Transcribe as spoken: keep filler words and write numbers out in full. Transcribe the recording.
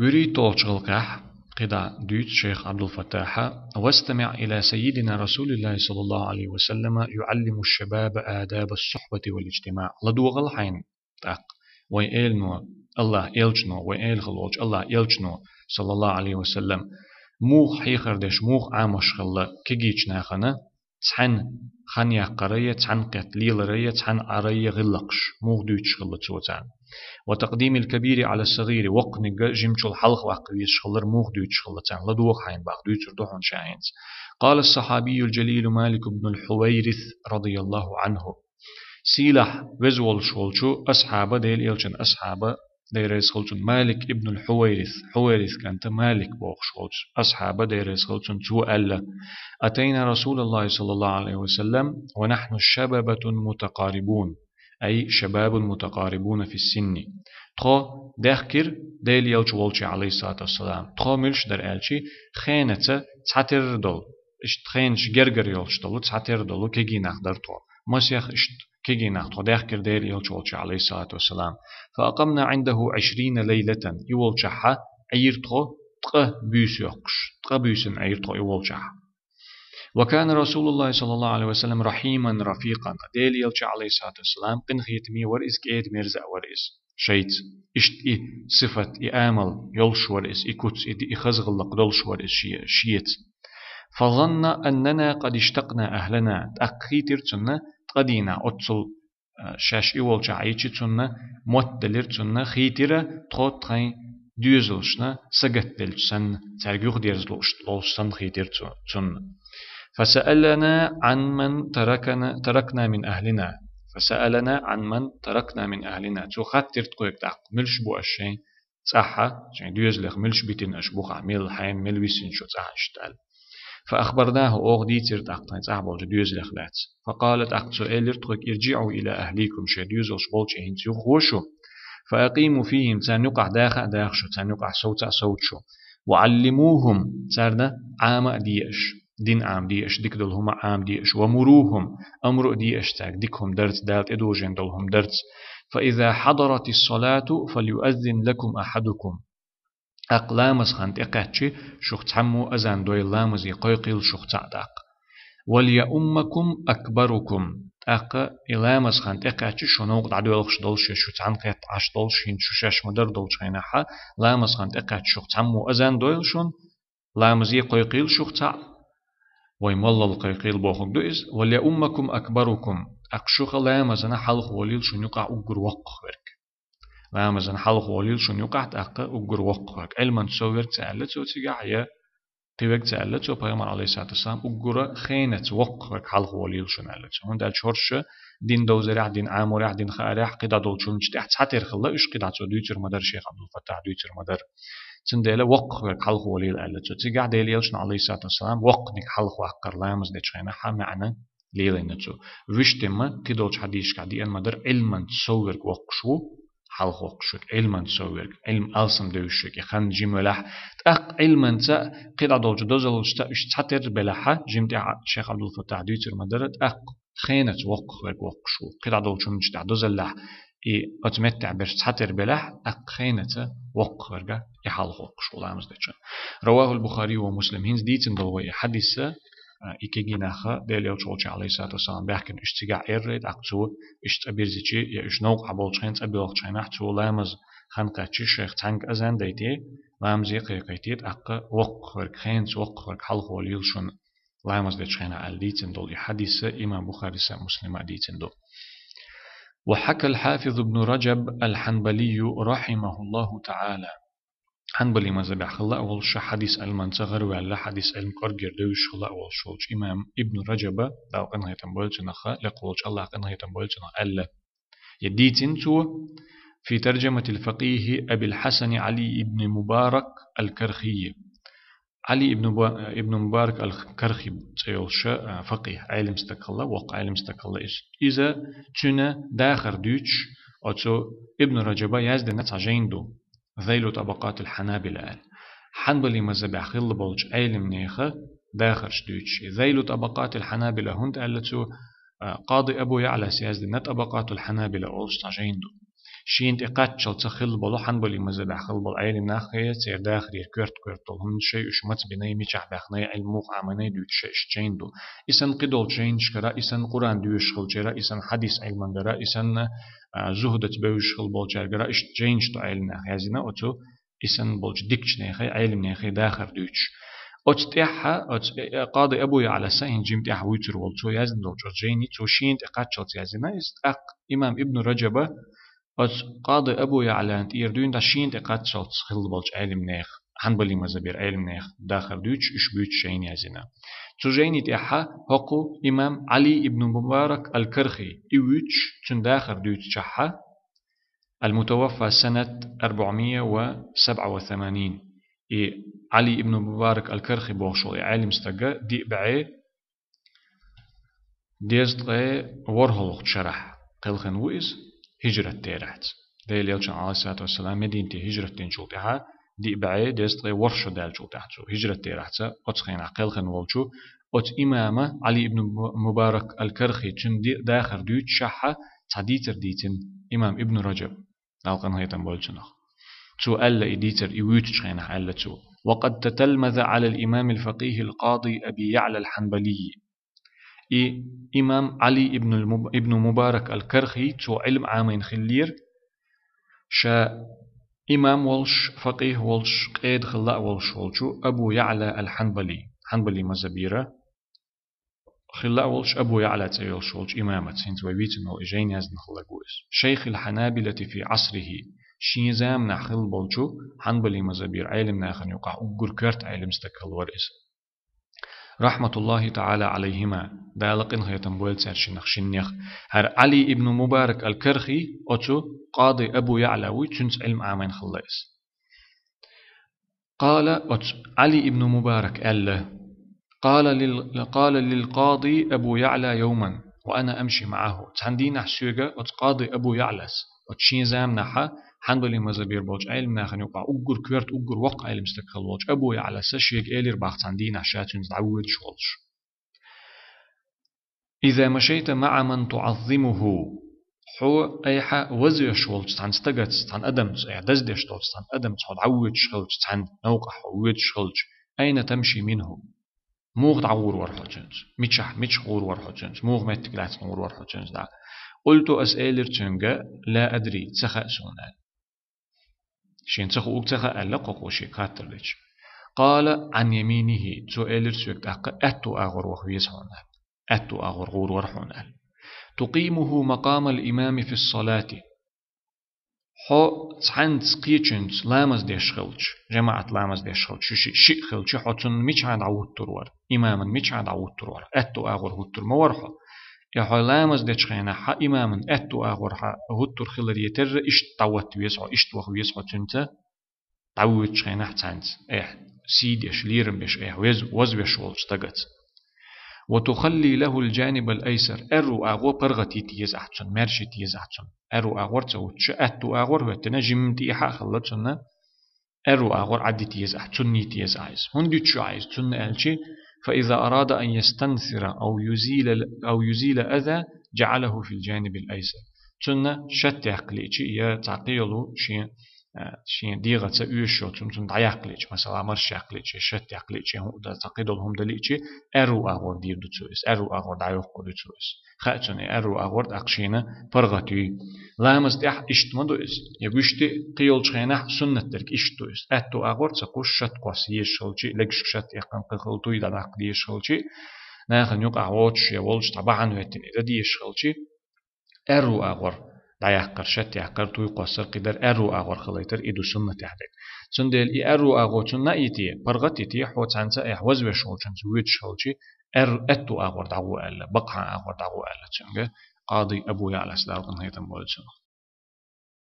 ВуьрхӀитталгӀачу гӀиллакхехь кхидӀа дуьйцу шайх Ӏабдул-Фаттахьа: «واستمع إلى سيدنا رسول الله صلى الله عليه وسلم يعلم الشباب آداب الصحبة والاجتماع». ЛадогӀал хьайна тӀаккха вайн элано, АллахӀ элчано, вайн эла хилла волчу АллахӀ элчано, саллаллаху Ӏалайхи ва саллам, муха хьехар деш, муха Ӏамош хилла кегийчу нахана, цхьаьна хан яккхаран я, цхьаьна кхетта леларан я, цхьаьна Ӏаран я гӀиллакхаш, муха дуьйцуш хилла цо царна. «وتقديم الكبير على الصغير», воккханиг жимачул хьалха ваккха везаш хилар муха дуьйцуш хилла царна, ладогӀа хьайна боху, дуьйцур ду хьуна ша хӀинца. «قال الصحابي الجليل مالك بن الحويرث رضي الله عنه». Сийлахь веза волуш волчу асхьаба, Делан элчан асхьаба, Дела реза хила цунна, Малик ибн аль-Хьувайрис, Хьувайрис кӀанта Малик бохуш волчу асхьаба, Дела реза хила цунна, цо аьлла: «أتينا رسول الله صلى الله عليه وسلم ونحن شببة متقاربون، أي شباب متقاربون في السن». Тхо даьхкира Делан элча волчу, Ӏалайхиссалату вассалам. Тхо муьлш дара аьлча, хенаца цхьатерра долу, иштта хенаш гергара йолуш долу, цхьатерра долу кегий нах дара тхо. Масех иштта кегий нах тхо даьхкира Делан элча волчу, Ӏалайхиссалату вассалам. «فأقمنا عنده عشرين ليلة». И волчохь Ӏийра тхо ткъа буьйса йоккхуш, ткъа буьйсанна Ӏийра тхо и волчохь. «وكان رسول الله صلى الله عليه وسلم رحيما رفيقا». Делан элча, Ӏалайхиссалату вассалам, къинхетаме вара иза, кӀеда-мерза а вара иза шайца. Иштта и сифат, и амал йолуш вара иза, и куц, и ди-, и хаза гӀиллакх долуш вара иза ше-, шеца. «فظن أننا قد اشتقنا أهلنا». ТӀаккха хийтира цунна, ткъа дийнахь оццул, а, шаьш и волчохь Ӏийча цунна, мотт делира цунна, хийтира тхо тхайн доьзалшна сагатделча санна, цаьрга юхадерза лууш долуш санна хийтира цу-, цунна. «فسألنا عمن تركنا، تركنا من أهلنا. فسألنا عمن تركنا من أهلنا». Цо хаттира тхоьга тӀаккха, муьлш бу аш шайн цӀахь, шайн доьзалех муьлш битина аш бухахь, мел хьайна, мел висина шу цӀахь иштта аьлла. «فأخبرناه», оха дийцира тӀаккха тхайн цӀахь болчу доьзалех лаьцна. «فقال», тӀаккха цо элира тхоьга: «ارجعوا إلى أهليكم», шайн доьзалш болчу хӀинца юхагӀо шу. «فأقيموا فيهم», царна юкъахь даха а даха шу, царна юкъахь совца а совца шу. «وعلموهم», царна Ӏама а де аш, дин Ӏама де аш, дика долу хӀума Ӏама де аш. «ومروهم», амру а де аш цаьрга дика хӀума дарца, Дала тӀедожийна долу хӀума дарца. «فإذا حضرت الصلاة فليؤذن لكم أحدكم». ТӀаккха ламаз хан тӀекхаьччи, шух цхьаммо азан дойла, ламазе кхойкхийла шух цхьаъ тӀаккха. «وليؤمكم أكبركم». ТӀаккха и ламаз хан тӀекхаьччи, шу новкъа дӀадоьлхуш долуш, я шу цхьаьна кхетта Ӏаш долуш, хӀинца шу шаьш ма-дарра долчу хенахь, ламаз хан тӀекхаьччи, шух цхьаммо азан дойла шуна, ламазе кхойкхийла шух цхьаъ. Вай моллал кхойкхийла бохург ду иза. «وليؤمكم أكبركم». ТӀаккха шуха ламазана хьалха волийла шуна юкъахь уггар воккхах верг. Ламазана хьалха волийла шуна юкъахь тӀаккха уггар воккхах верг. Ӏилманца сов верг ца аьлла цо цигахь, я кхин верг ца аьлла цо, пайхамар, Ӏалайхиссалату вассалам, уггара хенаца воккхах верг хьалха волийла шуна аьлла цо. ХӀунда аьлча хӀорш дин довзарехь, дин Ӏаморехь, дин хаарехь, кхидӀа долчу хӀуманаш тӀехь цхьатерра хилла уьш, кхидӀа цо дуьйцур ма-дарра, шайх Ӏабдул-Фаттахь дуьйцур ма-дарра. Цундела воккхах верг хьалха волийла аьлла цо. Цигахь Делан элчано, Ӏалайхиссалату вассалам, воккханиг хьалха ваккхар ламаз дечу хенахь маьӀна лелийна цо. Вуьш тӀемма кхидолчу хьадисашкахь деана ма-дарра, Ӏилманца сов верг воккхуш ву, хьалха воккхуш верг, Ӏилманца сов верг, Ӏилма алсам девзаш верг, и хан жима велахь. ТӀаккха Ӏилманца, кхидӀа долчу дозаллашца уьш цхьатерра белахь, жима тӀехь шайх Ӏабдул-Фаттахь дуьйцур ма-дарра, тӀаккха хенаца воккхах верг воккхуш ву. КхидӀа долчу хӀуманаш тӀехь дозаллехь, и оцу меттехь берш цхьатерра белахь, тӀаккха хенаца воккхах верг и хьалха воккхуш ву ламаз дечу. «رواه البخاري ومسلم». ХӀинца дийцина долу вай и хьадис, а, и кегий нах Делан элча волчу, Ӏалайхиссалату вассалам, баьхкина уьш цигахь эрра, тӀаккха цо уьш цӀа бирзичи, я уьш новкъахь болчу хенахь, цӀа боьлхучу хенахь, цо ламаз хан кхаьччи, шайх цхьаьнга азан дайти, ламазе кхайкхийти, тӀаккха воккхах верг, хенаца воккхах верг хьалха волийла шуна ламаз дечу хенахь аьлла дийцина долу и хьадис имам Бухарис а, Муслима а дийцина ду. «وحكى الحافظ ابن رجب الحنبلي رحمه الله تعالى». Хьанбали мазхабехь хилла а волуш, хьадис Ӏилманца гӀараваьлла, хьадис Ӏилма кӀоргера девзаш хилла а волуш волчу имам Ибн Раджаба, Дала къинхетам бойла цунах, лекха волчу АллахӀа къинхетам бойла цунах, аьлла, я дийцина цо: «في ترجمة الفقيه أبي الحسن علي بن مبارك الكرخي». Ӏали ибн Ба-, ибн Мубарак аль-Кархи цӀе йолуш, а, факъихь, Ӏелим стаг хилла, воккха Ӏелим стаг хилла иза. Иза цуьнан дахар дуьйцуш, оцу Ибн Раджаба яздина цхьа жайна ду, «Зайлу табакъатил хьанабила» аьлла. Хьанбали мазхабехь хилла болчу Ӏелимнехан дахарш дуьйцуш. И «Зайлу табакъатил хьанабила» хӀунда аьлла цо, а, Къади Абу Яълас яздина «Табакъатул хьанабила» олуш цхьа жайна ду. шена тӀе кхаччалца хилла болу хьанбали мазхабехь хилла болу Ӏелам нах а, церан дахарера коьрта-коьрта долу хӀуманаш а, уьш маца бинарш, мичахь баьхнарш, Ӏилма муха Ӏамийнарш дуьйцуш а иштта жайна ду. И санна кхидолчу долчу жайнашкара, и санна Къуръан доьшуш хилчара, и санна хьадис Ӏилмангара, и санна, а, зухӀдаца бевзаш хилла болчаьргара, иштта жайнаш ду Ӏелам наха яздина оцу и санна болчу дикачу нехан, Ӏелам нехан дахар дуьйцуш. Оцу тӀехь, оцу, э, э, Къади Абу Яълас, хӀинца жимма тӀехь вуьйцур волу, цо яздина долчу оцу жайни, цо шена тӀе кхаччалца яздина иза. ТӀаккха имам Ибн Раджаба оцу Къади Абу Яълана тӀера дуьйна дӀа шена тӀе кхаччалца хилла болчу Ӏелам нехан, хьанбали мазхабера Ӏелам нехан дахар дуьйцуш, уьш буьйцуш жайна яздина. Цу жайни тӀехь хӀокху имам Ӏали ибн Мубарак ал-Кархи, и вуьйцуш, цуьнан дахар дуьйцучохь, المتوفى سنة أربعمية وسبعة وثمانين. И Ӏали ибн Мубарак ал-Кархи бохуш волу и Ӏелам стага диъ бӀе дезткъе ворхӀалгӀачу шарахь кхелхина ву иза, хӀижрат терахьца. Делан Элчано, Ӏалайхиссалату вассалам, Мединате хӀижрат динчул тӀаьхьа диъ бӀе дезткъе ворхӀ шо даьллачул тӀаьхьа цо хӀижрат терахьца оцу хенахь кхелхина волчу оцу имама Ӏали ибн Му-, Мубарак ал-Кархи, цуьнан ди-, дахар дуьйцушехь, цхьа дийцар дийцина имам Ибн Раджаб, Дала къинхетам бойла цунах. Цо аьлла и дийцар, и вуьйцучу хенахь аьлла цо: وقد تتلمذ على الإمام الفقيه القاضي أبي يعلى الحنبلي. И имам Ӏали ибн ал-Муб-, ибн Мубарак ал-Кархи, цо Ӏилма Ӏамийна хиллера, ша имам волуш, факъихӀ волуш, къеда хилла а волуш волчу Абу Яъла ал-Хьанбали, хьанбали мазхабера хилла а волуш, Абу Яъла цӀе йолуш волчу имамаца, хӀинца вай вийцина волу и жайна яздина хилларг ву иза. Шайхил хьанабилати фи Ӏасрихи, шен заманахь хилла болчу хьанбали мазхабера Ӏелам нахана юкъахь уггар коьрта Ӏелам стаг хилла вара иза. Рахьматуллахи таӀала Ӏалайхима, Дала къинхетам бойла цаьршиннах шиннех. ХӀара Ӏали ибн Мубарак ал-Кархи оцу Къади Абу Яъла вуй, цуьнца Ӏилма Ӏамийна хилла иза. Къала, оцу Ӏали ибн Мубарак аьлла: قال لل-، قال للقاضي أبو يعلى يوما وأنا أمشي معه. Цхьана дийнахь соьга оцу Къади Абу Яълас, оцу шен заманахь хьанбали мазхабера болчу Ӏелам нахана юкъахь уггар коьрта, уггар воккха Ӏелам стаг хилла волчу Абу Яълас шега элира боху цхьана дийнахь ша цуьнца дӀавоьдуш волуш: إذا مشيت مع من تعظمه. Хьо айхьа вазвеш волчу цхьана стагаца, цхьана адамца, айхьа даздеш долчу цхьана адамца хьо дӀавоьдуш хилча, цхьана новкъахь хьо воьдуш хилча, أين تمشي منه؟ Муха дӀагӀур вара хьо цуьнца? Мичахь, мичахь гӀур вара хьо цуьнца? Муха меттиг лаьцна гӀур вара хьо цуьнца дӀа? قلت, ас элира цуьнга: لا أدري, ца хаьа суна аьлла. Шена ца хуург ца хаьа аьлла кхо-кхо шега хаттар дича. قال: عن يمينه, цо элира соьга тӀаккха: аьтту агӀор ваха веза хьуна аьлла. Аьтту агӀор гӀур вара хьуна аьлла. تقيمه مقام الإمام في الصلاة. Хьо цхьаьнца кхечуьнца ламаз деш хилча, жамаӀат ламаз деш хилча, шу шиъ, шиъ хилча, хьо цунна мичахьа дӀахӀуттур вара, имаман мичахьа дӀахӀуттур вара, аьтту агӀор хӀуттур ма вара хьо. Я хьо ламаз дечу хенахь хьан имаман аьтту агӀор хьан хӀуттур хиларе терра, иштта дӀахӀотта веза хьо, иштта ваха веза хьо цуьнца, дӀавоьдучу хенахь цхьаьнца, айхьа сий деш, лерам беш, айхьа вез-, вазвеш волчу стагаца. وتخلي له الجانب الأيسر, аьрру агӀо паргӀат йита еза ахь цунна, маьрша йита еза ахь цунна. Аьрру агӀор ца хӀуттуш, аьтту агӀор хӀоьттина, жимма тӀехьа а хилла цунна, аьрру агӀор Ӏадйита еза ахь, цунна йита еза ахь иза. ХӀунда йитчу ахь иза цунна аьлча, فإذا أراد أن يستنثر أو يزيل، أو يزيل أذى جعله في الجانب الأيسر. Цунна шатта яккха лиъча, я цхьа кхин йолу шен, а, шен дегӀаца оьшуш йолчу хӀуманца дӀаяккха лиъча, масала, марша яккха лиъча, шатта яккха лиъча, хӀун дан, цхьа кхидолу хӀума дан лиъча, аьрру агӀор дийр ду цо иза, аьрру агӀор дӀайоккхур ду цо иза. Хаьа цунна и аьрру агӀор тӀаккха шена паргӀат юй. Ламаз тӀехь иштта ма ду иза. Я гуьшти кхин йолчу хенахь суннат дерг иштта ду иза. Аьтту агӀор ца кхуш, шатта кхосса езаш хилча, легашка шатта эккхина кхин хилла, туй дӀадаккха дезаш хилча, нахана юкъахь воцуш я волчу цхьа бахьана хӀоьттина и дан дезаш хилча, аьрру агӀор дӀаяккхар, шатта яккхар, туй кхоссар, кхидар аьрру агӀор хилийтар, и ду суннатехь дерг. Цундела и аьрру агӀо цунна а йите, паргӀат а йите, хьо цхьаьнца айхьа вазвеш волчуьнца воьдуш хилча, аьр-, аьтту агӀор дӀагӀо аьлла, бакъахьан агӀор дӀагӀо аьлла цуьнга, Къади Абу Яълас, Дала къинхетам бойла цунах.